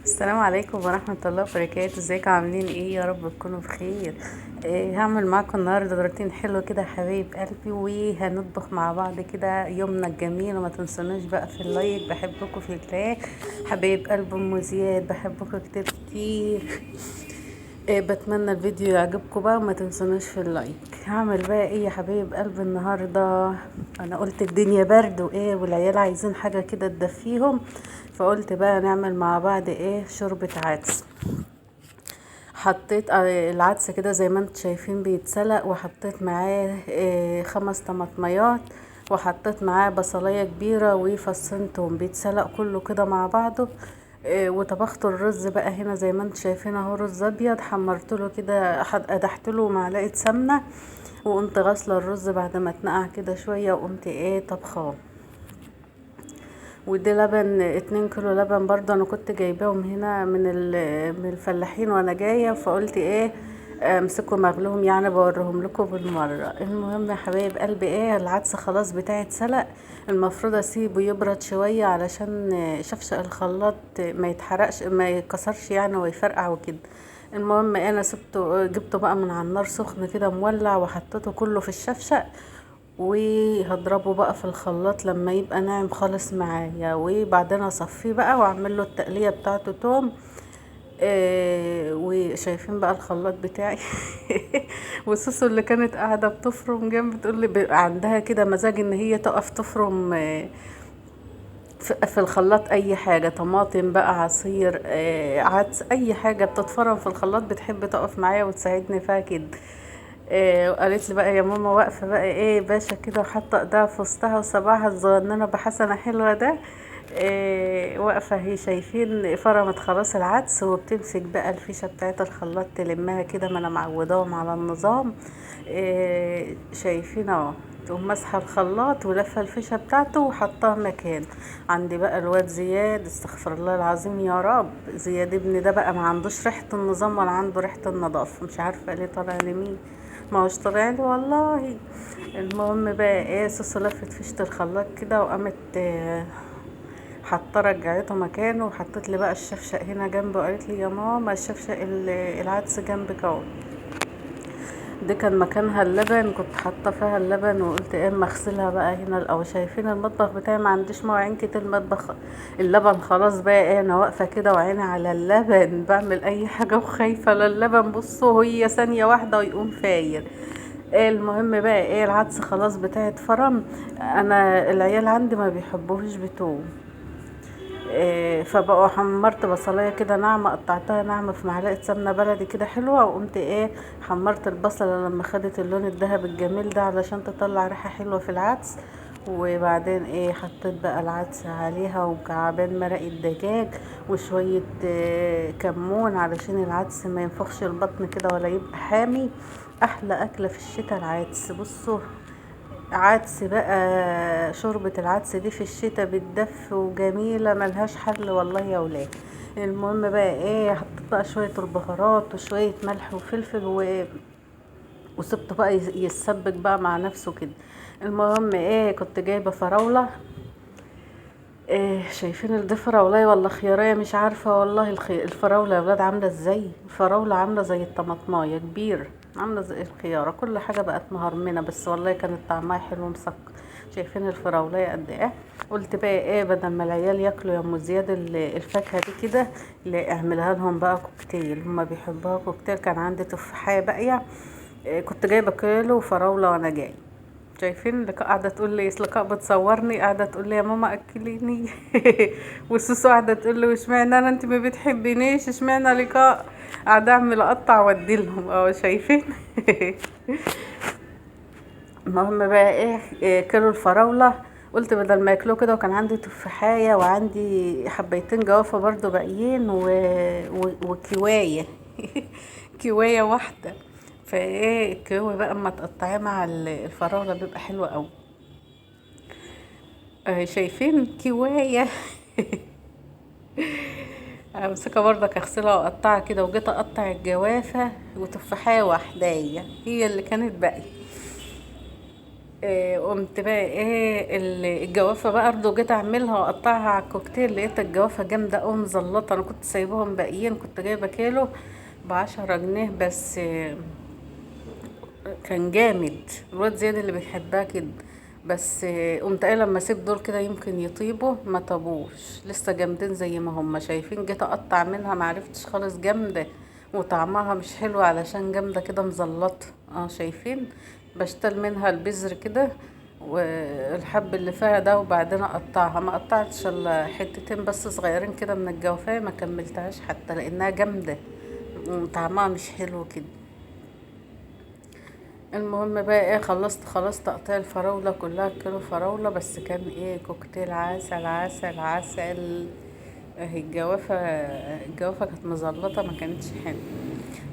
السلام عليكم ورحمة الله وبركاته. ازيكم عاملين ايه؟ يا رب تكونوا بخير. إيه هعمل معاكم النهارده روتين حلو كده يا حبايب قلبي، وهنطبخ مع بعض كده يومنا الجميل. وما تنسوناش بقى في ال like، بحبكم في الله حبايب قلب ام زياد، بحبكم كتير كتير. إيه بتمنى الفيديو يعجبكم بقى وما تنسوناش في ال like. هعمل بقى ايه يا حبايب قلب النهارده؟ انا قلت الدنيا برد وايه والعيال عايزين حاجة كده تدفيهم، فقلت بقى نعمل مع بعض ايه شوربة عدس. حطيت العدس كده زي ما انتم شايفين بيتسلق، وحطيت معاه 5 طماطميات، وحطيت معاه بصلايه كبيرة وفصنتهم، بيتسلق كله كده مع بعضه. وطبخت الرز بقى هنا زي ما انتم شايفين اهو، رز ابيض حمرت له كده، قدحت له معلقه سمنه، وقمت غاسله الرز بعد ما اتنقع كده شوية، وقمت ايه طبخاه. وده لبن 2 كيلو لبن برضه انا كنت جايباهم هنا من الفلاحين وانا جاية، فقلت ايه امسكوا مغلوهم يعني بوريهم لكم بالمرة. المهم يا حبايب قلبي ايه العدس خلاص بتاعي اتسلق، المفروض اسيبه يبرد شوية علشان شفشق الخلاط ما يتحرقش ما يتكسرش يعني ويفرقع وكده. المهم انا سبته، جبته بقى من على النار سخن كده مولع، وحطيته كله في الشفشق، وهضربه بقى في الخلاط لما يبقى ناعم خالص معايا، وبعدين اصفيه بقى واعمل له التقليه بتاعته توم. وشايفين بقى الخلاط بتاعي وسوسو اللي كانت قاعدة بتفرم جنب، تقول لي عندها كده مزاج ان هي تقف تفرم في الخلاط اي حاجة، طماطم بقى، عصير، عدس، اي حاجة بتتفرم في الخلاط بتحب تقف معايا وتساعدني فيها كده. وقالت لي بقى يا ماما واقفة بقى ايه باشا كده، وحاطه ايديها في وسطها وصباعها الصغننه بحسنه حلوة ده، واقفة هي. شايفين فرمت خلاص العدس، وبتمسك بقى الفيشه بتاعت الخلاط تلمها كده، ما انا معوداهم على النظام. شايفين اهو، تقوم ماسحه الخلاط ولفه الفيشه بتاعته وحطها مكان. عندي بقى الواد زياد، استغفر الله العظيم يا رب، زياد ابني ده بقى ما عندوش ريحه النظام ولا عنده ريحه النظافة، مش عارفه ليه طالع لمين، ما هوش طالع لي والله. المهم بقى ايه سوسو لفت فيشه الخلاط كده وقامت حاطه رجعته مكانه، وحطيت لي بقى الشفشق هنا جنبه، وقالت لي يا ماما الشفشق العدس جنبك اهو. دي كان مكانها اللبن، كنت حاطه فيها اللبن، وقلت ايه اما اغسلها بقى هنا الاول. شايفين المطبخ بتاعي ما عنديش مواعين كتير، المطبخ اللبن خلاص بقى ايه، انا واقفة كده وعيني على اللبن، بعمل اي حاجة وخايفة للبن. بصوا هي ثانية واحدة ويقوم فاير. المهم بقى ايه العدس خلاص بتاعي اتفرم. انا العيال عندي ما بيحبوهش بتوم، فبقوا حمرت بصلايه كده ناعمة، قطعتها ناعمة في معلقه سمنه بلدي كده حلوة، وقمت ايه حمرت البصله لما خدت اللون الذهبي الجميل ده علشان تطلع ريحه حلوة في العدس. وبعدين ايه حطيت بقى العدس عليها، ومكعبين مرق الدجاج، وشوية كمون علشان العدس ما ينفخش البطن كده ولا يبقى حامي. احلى اكله في الشتاء العدس. بصوا عدس بقى، شوربة العدس دي في الشتاء بتدف وجميلة ملهاش حل والله يا ولاد. المهم بقى ايه حطيت بقى شوية البهارات وشوية ملح وفلفل وسبته بقى يتسبك بقى مع نفسه كده. المهم ايه كنت جايبة فراولة، ايه شايفين دي فراولة ولا خيارية مش عارفة والله. الفراولة يا ولاد عاملة ازاي، الفراولة عاملة زي الطماطماية كبيرة، عاملة زي الخيارة، كل حاجة بقت مهرمنة، بس والله كانت طعمها حلو مسكر. شايفين الفراولة قد ايه؟ قلت بقى ايه بدل ما العيال ياكلوا يا ام زياد الفاكهة دي كده، لا اعملها لهم بقى كوكتيل، هما بيحبوها كوكتيل. كان عندي تفاحة باقية، كنت جايبة كيلو فراولة وانا جاي. شايفين لقاء قاعدة تقول لي لقاء بتصورني، قاعدة تقول لي يا ماما اكليني وسوسو قاعدة تقول لي واشمعنى انا، انت ما بتحبينيش، اشمعنى لقاء، قاعدة اعمل اقطع وادي لهم اهو شايفين المهم بقى ايه كيلو الفراوله، قلت بدل ما ياكلوه كده، وكان عندي تفاحيه وعندي حبيتين جوافه برضو باقيين وكوايه كوايه واحدة، فايه الكوايه بقى اما تقطعيه مع الفراوله بيبقى حلو قوي. شايفين كوايه امسكها برضك اغسلها واقطعها كده، وجيت اقطع الجوافه وتفاحيه واحدة هي اللي كانت باقية. قمت بقى ايه الجوافه بقى برضه جيت اعملها واقطعها على الكوكتيل، لقيت الجوافه جامدة قوي مزلطه. انا كنت سايباهم باقيين، كنت جايبه كيلو ب10 جنيه بس، كان جامد. الواد زياد اللي بيحبها كده، بس قمت قايله لما اسيب دول كده يمكن يطيبوا، ما طابوش لسه جامدين زي ما هم شايفين. جيت اقطع منها معرفتش خالص، جامدة وطعمها مش حلو علشان جامدة كده مزلطه. شايفين بشتل منها البذر كده والحب اللي فيها ده، وبعدين اقطعها. ما قطعتش الا حتتين بس صغيرين كده من الجوافيه، ما كملتهاش حتى لانها جامدة وطعمها مش حلو كده. المهم بقى ايه، خلصت خلاص تقطيع الفراولة كلها، كيلو فراولة بس، كان ايه كوكتيل عسل عسل عسل. اهي الجوافة، الجوافة كانت مزلطة ما كانتش حلوة.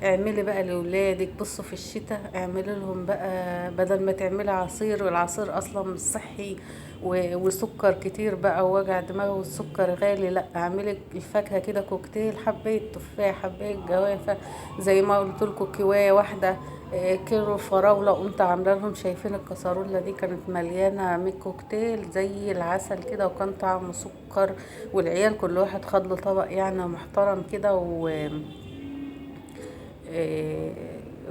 اعملي بقى لولادك، بصوا في الشتاء اعملي لهم بقى، بدل ما تعملي عصير، والعصير اصلا مش صحي وسكر كتير بقى ووجع دماغ والسكر غالي، لا اعملي الفاكهة كده كوكتيل، حباية تفاح حباية جوافة زي ما قلت لكم، كواية واحدة، كيلو فراولة. قمت عامله لهم، شايفين الكسرولة دي كانت مليانة من الكوكتيل زي العسل كده، وكان طعمه سكر، والعيال كل واحد خد له طبق يعني محترم كده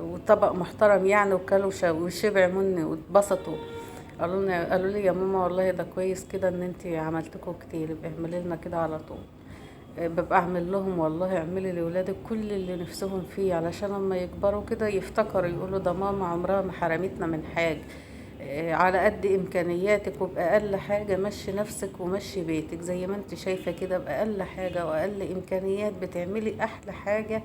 وطبق محترم يعني، وكلوا وشبع مني واتبسطوا. قالوا لي يا ماما والله ده كويس كده ان انتي عملت كوكتيل، اعملي لنا كده على طول. ببقى اعمل لهم والله، اعملي لولادك كل اللي نفسهم فيه، علشان لما يكبروا كده يفتكروا يقولوا ده ماما عمرها ما حرمتنا من حاجة. على قد امكانياتك وباقل حاجة مشي نفسك ومشي بيتك زي ما انت شايفة كده، باقل حاجة واقل امكانيات بتعملي احلى حاجة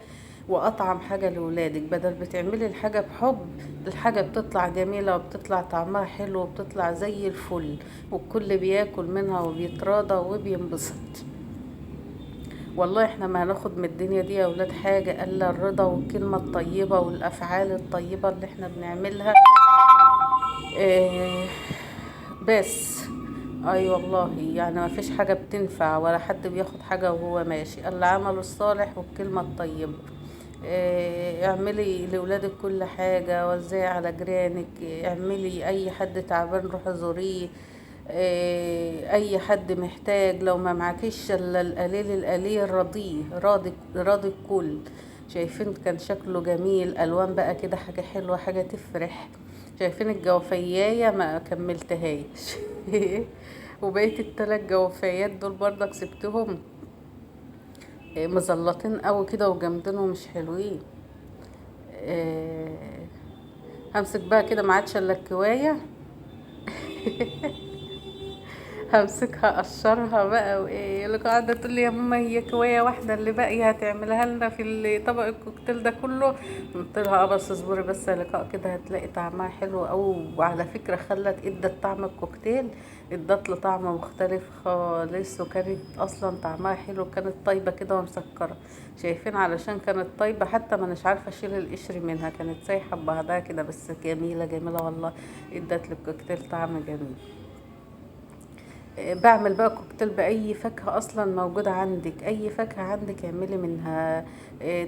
واطعم حاجة لولادك. بدل بتعملي الحاجة بحب، الحاجة بتطلع جميلة وبتطلع طعمها حلو وبتطلع زي الفل، والكل بياكل منها وبيتراضى وبينبسط. والله احنا ما هناخد من الدنيا دي يا اولاد حاجة الا الرضا والكلمة الطيبة والافعال الطيبة اللي احنا بنعملها. بس اي والله يعني ما فيش حاجة بتنفع ولا حد بياخد حاجة وهو ماشي الا عمله الصالح والكلمة الطيبة. اعملي لولادك كل حاجة، وزعي على جيرانك، اعملي اي حد تعبان روحي زوريه، اي حد محتاج لو ما معكيش الا القليل القليل راضية، راضي الكل. شايفين كان شكله جميل، الوان بقى كده حاجة حلوة حاجة تفرح. شايفين الجوافيايه ما كملتهاش وبقيت التلات جوافيات دول برضك سبتهم مزلطين قوي كده وجامدين ومش حلوين. همسك بقى كده ما عادش الا الكوايه همسكها اقشرها بقى. وايه اللي قاعدة تقول لي يا ماما هي كوايه واحدة اللي باقية هتعملها لنا في طبق الكوكتيل ده كله؟ قلت لها بس اصبري بس يا لقاء كده هتلاقي طعمها حلو قوي. وعلى فكرة خلت ادت طعم الكوكتيل، ادت له طعم مختلف خالص، وكانت اصلا طعمها حلو، كانت طيبة كده ومسكره. شايفين علشان كانت طيبة حتى ما اناش عارفه اشيل القشر منها، كانت سايحه ببعضها كده، بس جميلة جميلة والله، ادت للكوكتيل طعم جميل. بعمل بقى كوكتيل بأي فاكهة أصلا موجودة عندك، أي فاكهة عندك اعملي منها،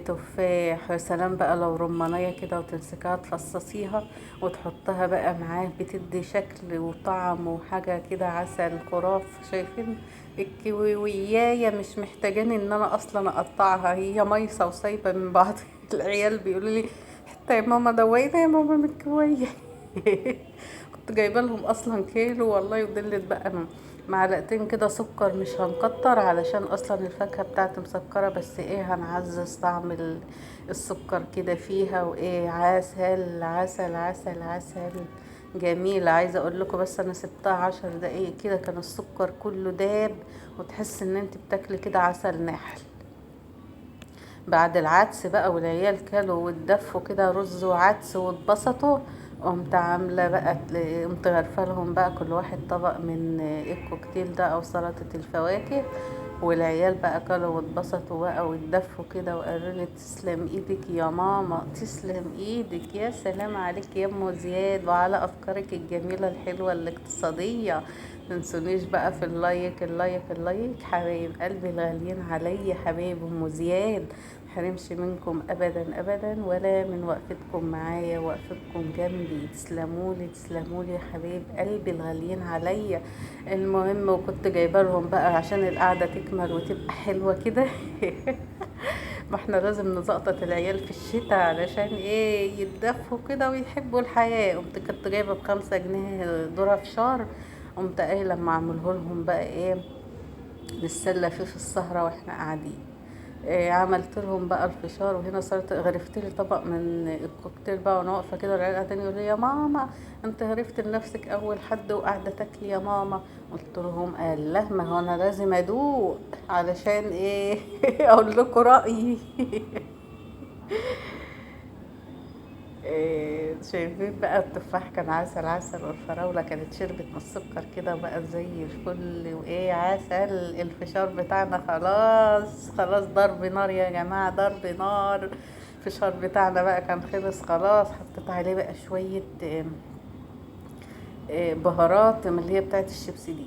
تفاح، يا سلام بقى لو رمانية كده وتمسكها تفصصيها وتحطها بقى معاه، بتدي شكل وطعم وحاجة كده عسل خراف. شايفين الكيوياية مش محتاجين ان انا اصلا اقطعها، هي ميصة وسايبة من بعض. العيال بيقولوا لي حتى يا ماما دوينا يا ماما من الكوية. كنت جايبه لهم اصلا كيلو والله، وضلت بقى معلقتين كده سكر، مش هنكتر علشان اصلا الفاكهة بتاعتي مسكره، بس ايه هنعزز طعم السكر كده فيها. وايه عسل عسل عسل عسل جميلة. عايزه اقول لكم بس انا سبتها 10 دقايق كده كان السكر كله داب، وتحس ان انت بتاكلي كده عسل نحل. بعد العدس بقى والعيال كلوا واتدفوا كده رز وعدس واتبسطوا، قمت عامله بقى، قمت غرفة لهم بقى كل واحد طبق من الكوكتيل ده او سلطة الفواكه، والعيال بقى كلوا واتبسطوا بقى واتدفوا كده وقالوا لي تسلم ايدك يا ماما، تسلم ايدك، يا سلام عليك يا ام زياد وعلى افكارك الجميلة الحلوة الاقتصادية. تنسونيش بقى في ال like ال like ال like. حبايب قلبي الغاليين عليا، حبايب ام زياد، محرمش منكم ابدا ابدا، ولا من وقفتكم معايا وقفتكم جنبي. تسلمولي تسلمولي يا حبايب قلبي الغاليين عليا. المهم وكنت جايبه لهم بقى عشان القعدة تكمل وتبقى حلوة كده. ما احنا لازم نزقطط العيال في الشتاء علشان ايه، يتدفوا كده ويحبوا الحياة. قمت كنت جايبه ب5 جنيه ذره فشار، قمت قايله لما اعمله لهم بقى ايه، نتسلى فيه في السهرة واحنا قاعدين. إيه، عملت لهم بقى الفشار. وهنا صارت غرفت لي طبق من الكوكتيل بقى وانا واقفة كده، العيال قاعدين يقولوا لي يا ماما انت غرفت لنفسك اول حد وقاعدة تاكلي يا ماما. قلت لهم الله، ما هو انا لازم ادوق علشان ايه اقول لكم رايي. إيه، شايفين بقى التفاح كان عسل عسل، والفراولة كانت شربت من السكر كده بقى زي الفل، وايه عسل. الفشار بتاعنا خلاص خلاص، ضرب نار يا جماعة، ضرب نار. الفشار بتاعنا بقى كان خلص خلاص. حطيت عليه بقى شوية بهارات من اللي هي بتاعت الشيبسي دي.